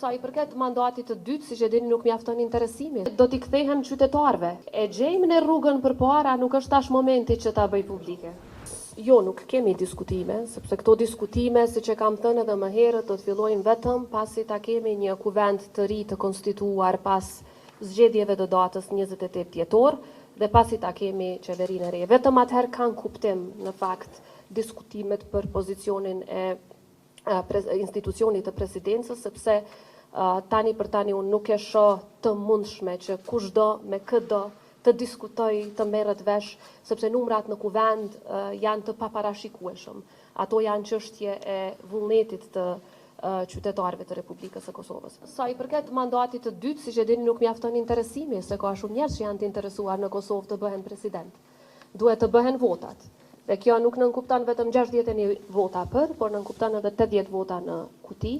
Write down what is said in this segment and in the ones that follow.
Sa i përket mandatit të dytë, siç e dini nuk mjafton interesimi. Do t'i kthehem qytetarëve. E gjejmë ne rrugën përpara, nuk është tash momenti që ta bëj publike. Jo, nuk kemi diskutime, sepse këto diskutime, siç e kam thënë edhe më herët, do të fillojnë vetëm pasi ta kemi një kuvend të ri të konstituuar pas zgjedhjeve të datës 28 dhjetor dhe pasi ta kemi qeverinë e re. Vetëm atëherë kanë kuptim, në fakt, diskutimet për pozicionin e institucionit të presidencës, sepse tani për tani unë nuk e shoh të mundshme që kushdo me këdo të diskutoj, të merret vesh, sepse numrat në kuvend janë të paparashikueshëm. Ato janë çështje e vullnetit të qytetarëve të Republikës së Kosovës. Sa i përket mandatit të dytë, siç e dini, nuk mjafton interesimi, se ka shumë njerëz që janë të interesuar në Kosovë të bëhen president. Duhet të bëhen votat. Dhe kjo nuk nënkupton vetëm 61 vota për, por nënkupton edhe 80 vota në kuti.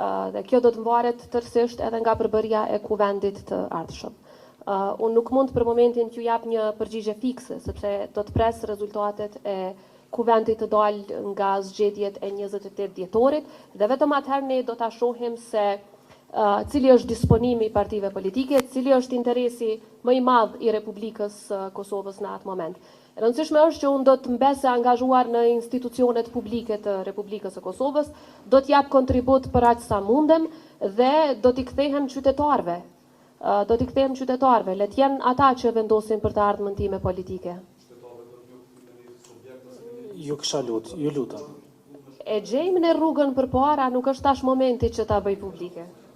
Dhe kjo do të mvaret tërësisht edhe nga përbërja e kuvendit të ardhshëm. Unë nuk mund për momentin t'ju jap një përgjigje fikse, sepse do të pres rezultatet e kuvendit të dalë nga zgjedhjet e 28 dhjetorit dhe vetëm atëherë ne do ta shohim se cili është disponimi i partive politike, cili është interesi më i madh i Republikës së Kosovës në atë moment. E rëndësishme është që unë do të mbes e angazhuar në institucionet publike të Republikës së Kosovës, do të jap kontribut për aq sa mundem dhe do t'i kthehem qytetarëve. Do t'i kthehem qytetarëve, le të jenë ata që vendosin për të ardhmen time politike. Ju kisha lut, ju lutem. E gjejmë ne rrugën përpara, nuk është tash momenti që ta bëj publike.